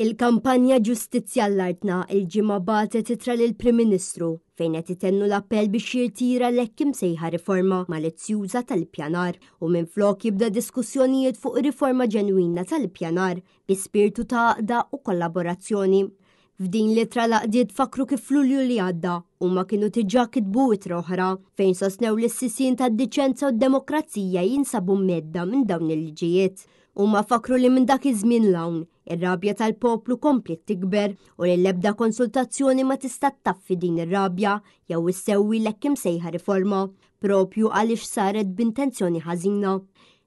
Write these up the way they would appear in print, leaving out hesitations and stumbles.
Il-kampanja Ġustizzja għall-Artna il-Ġimgħa bagħtet ittra lill-Prim Ministru fejn qed itennu l-appell biex jirtira l-hekk imsejħa riforma malizzjuża tal-ippjanar u minflok jibda diskussjonijiet fuq riforma ġenwina tal-ippjanar bi spirtu ta' għaqda u kollaborazzjoni. F'din l-ittra l-għaqdiet fakkru kif f'Lulju li għadda huma kienu diġà kitbu ittra oħra fejn sostnew li s-sisien tad-diċenza u d-demokrazija jinsabu mhedda minn dawn il-liġijiet. Huma fakkru li minn dak iż-żmien 'l hawn, ir-rabja tal-poplu kompliet tikber u li l-ebda konsultazzjoni ma tista' ttaffi din ir-rabja jew issewwi l-hekk imsejħa riforma, propju għaliex saret b'intenzjoni ħażina.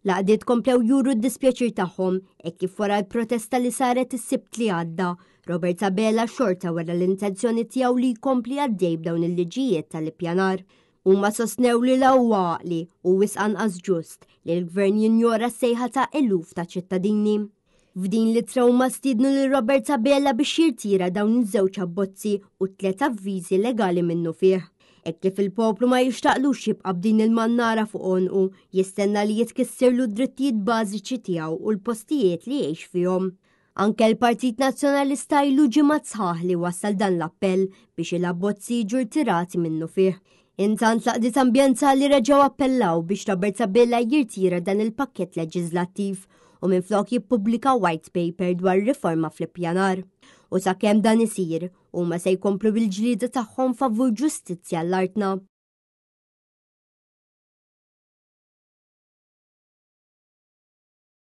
L-għaqdiet komplew juru d-dispjaċir tagħhom hekk kif wara l-protesta li saret is-Sibt li għadda, Robert Abela xorta wera l-intenzjoni tiegħu li jkompli għaddej b'dawn il-liġijiet tal-ippjanar. Huma sostnew li la huwa għaqli u wisq anqas ġust li l-Gvern jinjora s-sejħa ta' eluf ta' ċittadini. F'din l-ittra huma stiednu lil Robert Abela biex jirtira dawn iż-żewġ abbozzi u t-tliet avviżi legali minnufih. Hekk kif il-poplu ma jixtaqlux jibqa' b'din il-mannara fuq għonqu jistenna li jitkissirlu d-drittijiet bażiċi tiegħu u l-postijiet li jgħix fihom. Anke l-Partit Nazzjonalista ilu ġimgħat sħaħ li wassal dan l-appell biex il-abbozzi jiġu rtirati minnufih. Intant l-għaqdiet ambjentali reġgħu appellaw biex Robert Abela jirtira dan il-pakkett leġiżlattiv u minflok jippubblika white paper dwar riforma fl-ippjanar. U sakemm dan isir, huma se jkomplu bil-ġlieda tagħhom favur ġustizzja għall-artna.